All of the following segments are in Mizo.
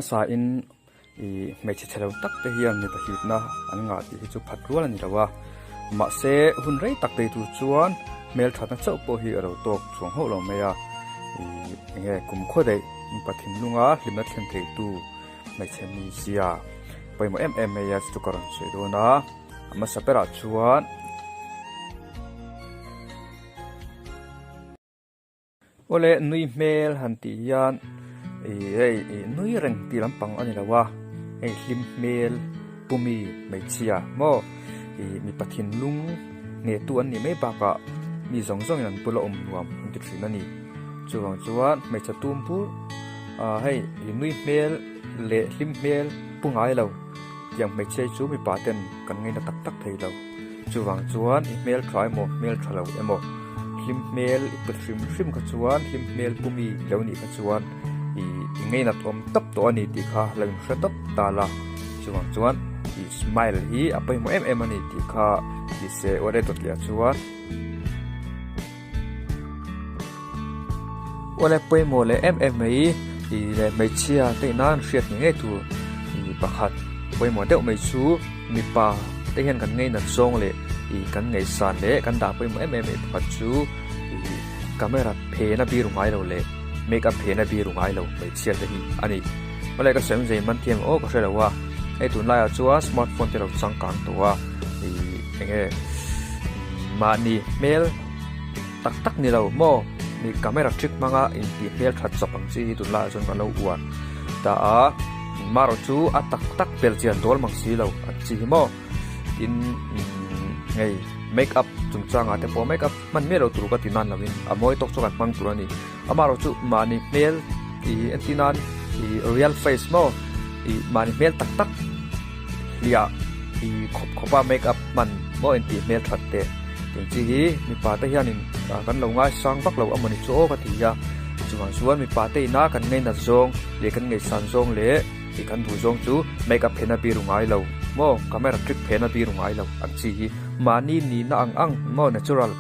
hmasa in i hmeichhe chhe lo tak te hian mipa hlipna an ngah tih hi chu phat rual a ni lo a, mahse hun rei tak tei tur chuan hmelthatna chauh pawh hi a lo tawk chuang hauh lo mai a, i enge kumkhua daih mipa thinlunga hlimna thlen theitu hmeichhe mizia pawimawh em em mai a chu ka rawn sawi dawn a, a hmasa berah chuan. Awle nui hmel han tih hian ih hei ih nui reng tih lampang a ni lo a, hei hlim hmel pumi hmeichhia maw ih mipa thinlung hnehtu an nih mai bakah mi zawng zawngin an bula awm nuam an ti thin a ni. Chuvang chuan hmeichhe tum bur ah hei ih nui hmel leh hlim hmel pu ngai lo tiang hmeichhia hi chu mipa ten kan ngaina tak tak thei lo. Chuvang chuan i hmel tha emaw hmel tha lo emaw hlim hmel i put hrim hrim kha chuan hlim hmel pumi i lo nih kha chuan i i ngeinat awm tawp tawh a ni tih kha lo inhre tawp ta la. Chuvang chuan i smile hi a pawimawh em em a ni tih kha ti se aw le dawt leh ah chuan. Awle pawimawh leh em em mai i leh hmeichhia te inah an hriat ngei ngei tur i pakhat pawimawh deuh mai chu mipa te hian kan ngeinat zawng leh i kan ngaihsan leh kan dah pawimawh em em mai pakhat chu i camera phena biru ngai lo leh make up phena biru ngai lo hmeichhia te hi a ni. Awle ka sawi awmzia man thiam aw ka hre lo a hei tunlaiah chuan smartphone te lo changkang tawh a i eng nge mahni hmel. Tak tak ni lo maw? Mi camera trick hmanga intih hmel that chawp ang chi hi tunlaiah chuan kan lo uar ta a, marawh chu a tak tak bel chian dawl mang si lo ang chi hi maw? Tin hei make up chungchangah te pawh make up hman miah lo tur ka ti nan lovin a mawi tawk chu kan hmang tur a ni. Amarawh chu mahni hmel ih entir nan ih real face maw ih mahni hmel tak tak hliah ih khawp khawpa make up hman maw intih hmel that teh tih chi hi mipa te hianin kan lo ngaisang vak lo amawni chu aw ka ti a, chuvang chuan mipa te ina kan ngainat zawng leh kan ngaihsan zawng leh ih kan duh zawng chu make up phena biru ngai lo maw camera trick phena biru ngai lo ang chi hi mahni nihna ang ang maw natural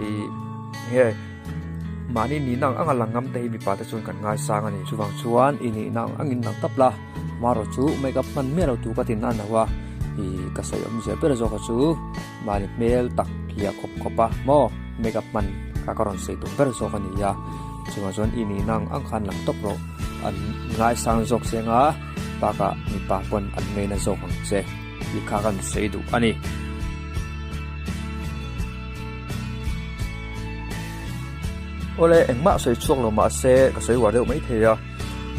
ih nge. Mahni nihna ang anga lang ngam te hi mipa te chuan kan ngaisang a ni. Chuvang chuan i nihna ang angin lang tap la, marawh chu make up hman miah lo tur ka tin a no a, i ka sawi awmzia ber zawk a chu mahni hmel tak hliah khawp khawp a maw make up hman kha ka rawn sawi tum ber zawk a ni a. Chuvang chuan i nihna ang ang khan lang tawp rawh, an ngaisang zawk che anga bakah mipa pawn an ngaina zawk ang che tih kha kan sawi duh a ni. Awle engmah sawi chhuak lo mahse ka sawi uar deuh mai thei a,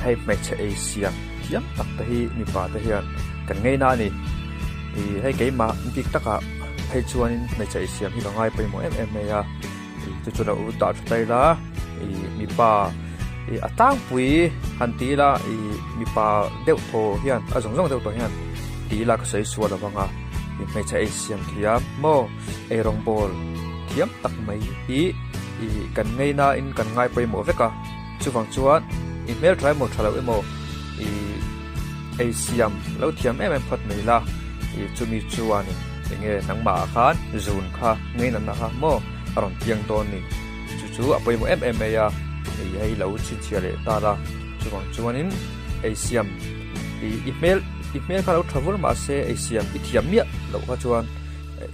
hei hmeichhe ei siam thiam tak te hi mipa te hian kan ngeina a ni. Ih hei keimah bik takah phei chuanin hmeichhe ei siam hi ka ngai pawimawh em em mai a, ih chu chu lo dah tha ta ila ih mipa ih a tlangpui han ti ila ih mipa deuh thaw hian a zawng zawng deuh tawh hian ti ila ka sawi sual lo vang a, ih hmeichhe ei siam thiam maw. Eirawngbawl thiam tak mai hi ih kan ngeina in kan ngai pawimawh vek a, chuvang chuan i hmel tha emaw tha lo emaw ih ei siam lo thiam em em phawt mai la ih chumi chuanin enge nangmah ah khan zun kha ngeinatna kha maw a rawn piang dawn ni, chu chu a pawimawh em em mai a ih hei lo chhinchhiah leh ta la, chuvang chuanin ei siam ih i hmel i hmel kha lo tha vur mahse ei siam i thiam miah loh kha chuan.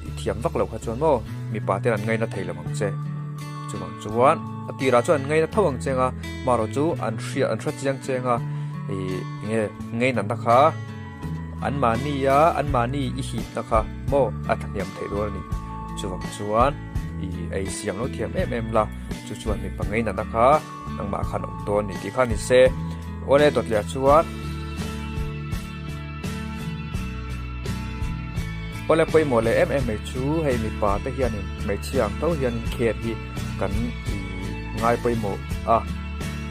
I thiam vak loh kha chuan maw mipa ten an ngaina thei lo ang che. Chuvang chuan a tirah chuan an ngaina tho ang cheng a, marawh chu an hria an hre chiang cheng a, ih enge ngainatna kha anmahni a anmahni i hipna kha maw a thahniam theih dawn a ni. Chuvang chuan ih ei siam lo thiam em em la, chu chuan mipa ngainatna kha nangmah khan awm dawn a ni tih kha ni se. Awle dawtliah chuan. Awle pawimawh leh em em mai chu hei mipa te hianin hmeichhia ang tho hianin kher hi kan ih ngai pawimawh a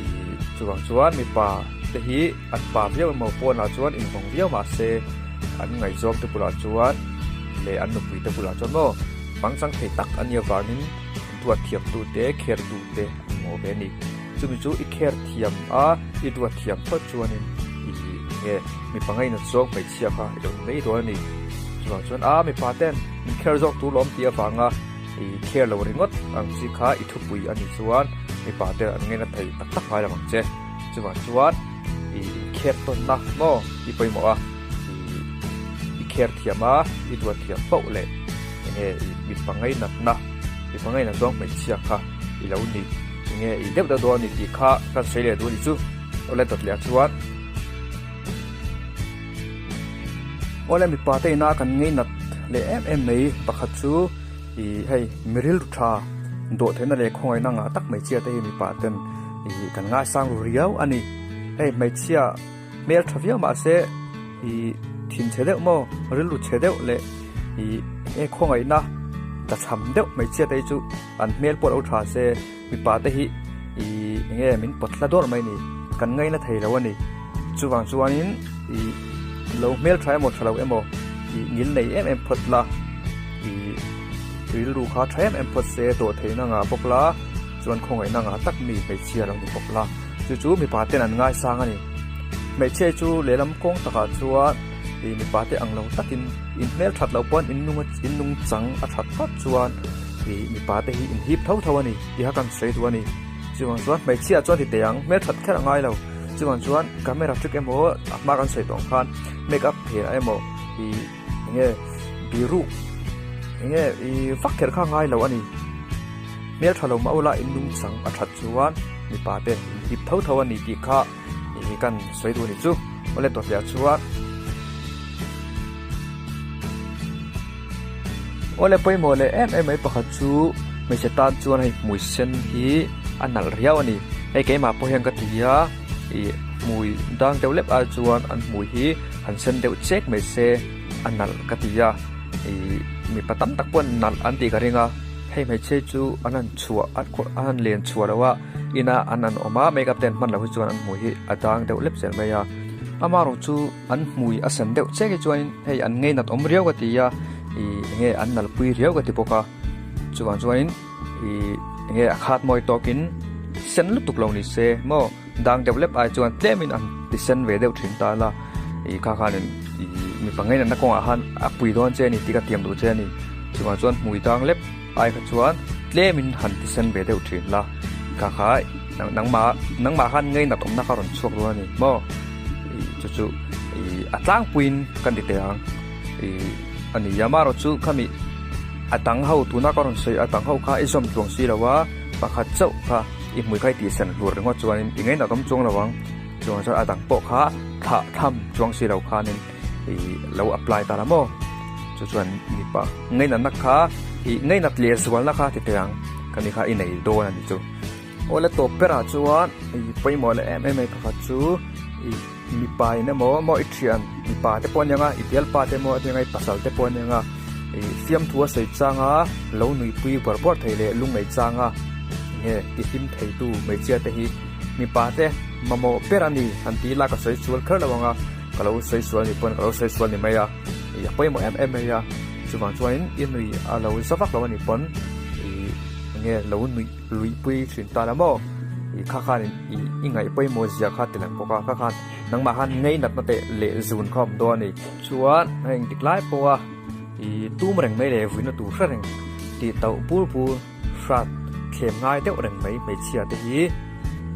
ih chuvang chuan mipa te hi an pa viau emaw pawnah chuan invawng viau mahse an ngaihzawng te bulah chuan leh an nupui te bulah chuan maw pangchang thei tak a nih avangin duat thiam tu te kher tu te an maw ve a ni. Chumi chu i kher thiam a, i duat thiam phawt chuanin i nge mipa ngainat zawng hmeichhia kha i lo ni mai dawn a ni. Chuvang chuan a mipa ten min kher zawk tur lawm tih avanga i kher lo ringawt ang chi kha i thupui a nih chuan mipa ten an ngaina thei tak tak ngai lo ang che. Chuvang chuan i. care tawnna maw i pawimawh a, i care thiam a, i duat thiam poh leh enge i mipa ngainatna, mipa ngainat zawng hmeichhia kha i lo ni, enge i deuh deuh dawn a ni tih kha kan sawi leh duh a ni chu. Awle dawt leh ah chuan awle mipa te ina kan ngainat leh em em mai pakhat chu ih hei mi rilru tha dawh theihna leh khawngaihna ngah tak hmeichhia te hi mipa ten ih kan ngaisang ru riau a ni hei hmeichhia hmel tha viau mahse ih thinchhe deuh maw rilru chhe deuh leh ih he khawngaihna tlachham deuh hmeichhia te hi chu an hmel pawh lo tha se. Mipa te hi ih eng nge min pawt hla dawr mai ni, kan ngaina thei lo a ni. Chuvang chuanin ih lo hmel tha emaw tha lo emaw ih ngil nei em em phawt la, ih rilru kha tha em em phawt se dawh theihna ngah bawk la, chuan khawngaihna ngah tak mi hmeichhia lo ni bawk la. Chu chu mipa ten an ngaisang a ni. Hmeichhia chu lehlam kawng takah chuan ih mipa te ang lo takin in hmel that loh pawn in nung in nungchang a that phawt chuan Ih mipa te hi in hip tho tho a ni tih kha kan sawi duh a ni. Chuvang chuan hmeichhia chuan ti teh ang, hmelthat kher a ngai lo. Chuvang chuan camera trick emaw a hma kan sawi tawh ang khan make up phenah emaw ih eng nge biruk eng nge ih vak kher kha a ngai lo a ni. Hmeltha lo mah ula in nungchang a that chuan mipa te in hip tho tho a ni tih kha ih kan sawi duh a ni chu. Awle tawhhliah chuan. Awle pawimawh leh em em mai pakhat chu hmeichhe tan chuan hei hmui sen hi a nalh riau a ni hei keimah pawh hian ka ti a ih hmui dang deuh lep ai chuan an hmui hi han sen deuh chek mai se a nalh ka ti a ih mipa tam tak pawh nalh an tih ka ring a hei hmeichhe chu an han chhuah an han len chhuah loh a inah an han awm a makeup te an hman loh hi chuan an hmui hi a dang deuh lep zel mai a amaherawh chu. An hmui a sen deuh chiah hi chuanin hei an ngeinat awm riau ka ti a ih enge an nalpui riau ka ti bawk a chuvang chuanin ih enge a khat mawi tawkin sen lutuk lo ni se maw dang deuh lep ai chuan tlemin an ti sen ve deuh thin ta la ih kha khanin ih mipa ngeinatna kawngah khan a pui dawn che a ni tih ka tiam duh che a ni chuvang chuan hmui dang lep ai kha chuan tlemin han ti sen ve deuh thin la kha kha nangmah nangmah khan ngeinat awmna kha rawn chhuak dawn a ni maw. Ih chu chu ih a tlangpuiin kan ti teh ang ih a ni amaherawh chu khami a dang ho tuna ka rawn sawi a dang ho kha i zawm tluang si lo a pakhat chauh kha i hmui kha i tihsen hlur ringawt chuanin i ngainat awm chuang lo ang chuan chuan a dang pawh kha thlah tham chuang si lo khanin ih lo apply ta la maw chu chuan mipa ngainatna kha ih ngainat leh zualna kha ti teh ang khami kha i nei dawn a ni chu. Awle tawp berah chuan ih pawimawh leh em em mai pakhat chu ih mipa in emaw maw i thian mipa te pawh a nia nga i bialpa te emaw a nia nga i pasal te pawh a nia nga ih fiamthu a sawi chang a lo nuipui bawrh bawrh thei leh lungngaih chang a enge ti hlim thei tu hmeichhia te hi mipa te mamawh ber a ni han tih ila ka sawi sual kher lo ang a ka lo sawi sual ni pawn ka lo sawi sual ni mai a ih a pawimawh em em mai a chuvang chuanin i nui a lo za vak lo a nih pawn ih enge lo nuih. Luihpui thin ta la maw? Ih kha khan ih i ngaih pawimawh zia kha ti lang bawk a, kha khan nangmah khan ngeinatna teh leh zun kha awm dawn a ni. Chuan a engtik lai pawha ih tum reng mai leh vuina tur hre reng tih tauh bur bur hrat thlem ngai deuh reng mai hmeichhia te hi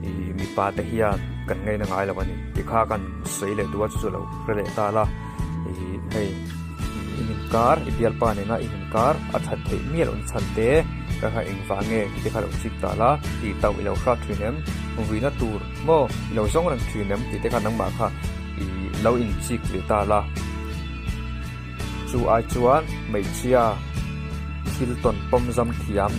ih mipa te hian kan ngaina ngai lo a ni tih kha kan sawi leh duh a chu chu lo hre leh ta la ih hei. I inkar, i bialpa nena i inkar a that theih miah loh chhan te ka kha engvah nge tih te kha lo chik ta la, tih tauh i lo hrat thin em, vuina tur maw i lo zawng reng thin em tih te kha nangmah kha i lo inchik ve ta la. Chu ai chuan hmeichhia thil tawn pawm zam thiam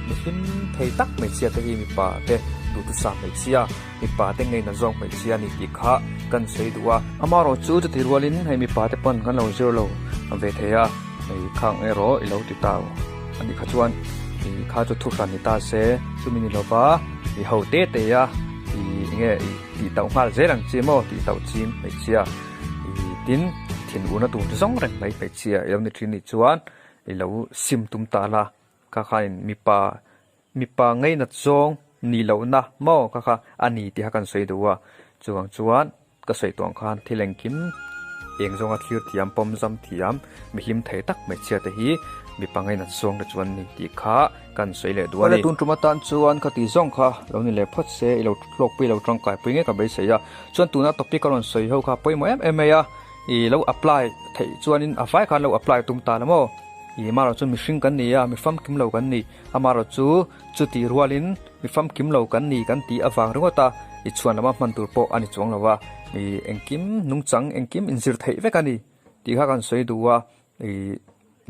mi hlim thei tak hmeichhia te hi mipa te duhthusam hmeichhia. Mipa te ngeina zawng hmeichhia a ni tih kha kan sawi duh a. Amaherawh chu chuti rualin hei mipa te pawn kan lo zir lo ve thei a, hei khang erawh i lo ti ta a nih kha chuan ih kha chu thuhran ni ta se chumi ni lova ih ho te te a ih enge ih tih tauh nghal zel ang chi maw tih tauh chin hmeichhia ih tin thinurna tur zawng reng mai hmeichhia i lo ni thin nih chuan i lo sim tum ta la kha khain mipa Mipa ngeinat zawng nih lohna maw kha kha a ni tih kha kan sawi duh a, chuvang chuan ka sawi tawh ang khan thil engkim eng zawnga thlir thiam, pawm zam thiam, mi hlim thei tak hmeichhia te hi mipa ngainat zawng te chu an ni tih kha kan sawi leh duh a ni. Awle tun tum atan chuan ka tih zawng kha lo ni leh phawt se i lo hlawkpui lo tangkai pui ngei ka beisei a. Chuan tuna topic a rawn sawi ho kha pawimawh em em mai a, i lo apply theih chuanin a vai khan lo apply tum ta la maw? I marawh chu mihring kan ni a, mi famkim lo kan ni. Amarawh chu chutih rualin mi famkim lo kan ni kan tih avang ringawt a, i chhuan lama hman tur pawh a ni chuang lo a, i engkim nungchang engkim inzir theih vek a ni tih kha kan sawi duh a, i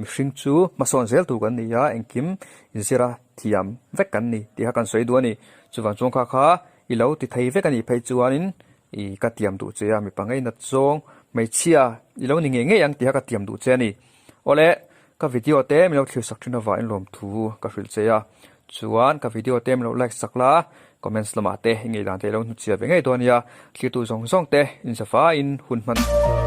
mihring chu hmasawn zel tur kan ni a, engkim inzira thiam vek kan ni tih kha kan sawi duh a ni. Chuvang chuan kha kha i lo ti thei vek a nih phei chuanin i ka tiam duh che a, mipa ngei nat zawng hmeichhia i lo ni ngei ngei ang tih kha ka tiam duh che a ni. Awle, ka video te min lo thlir sak thin avangin lawmthu ka hrilh che a, chuan ka video te min lo like sak la, comments lamah te i ngei dan te i lo hnuchhiah ve ngei dawn nia, thlirtu zawng zawng te inzavaiin hun hman.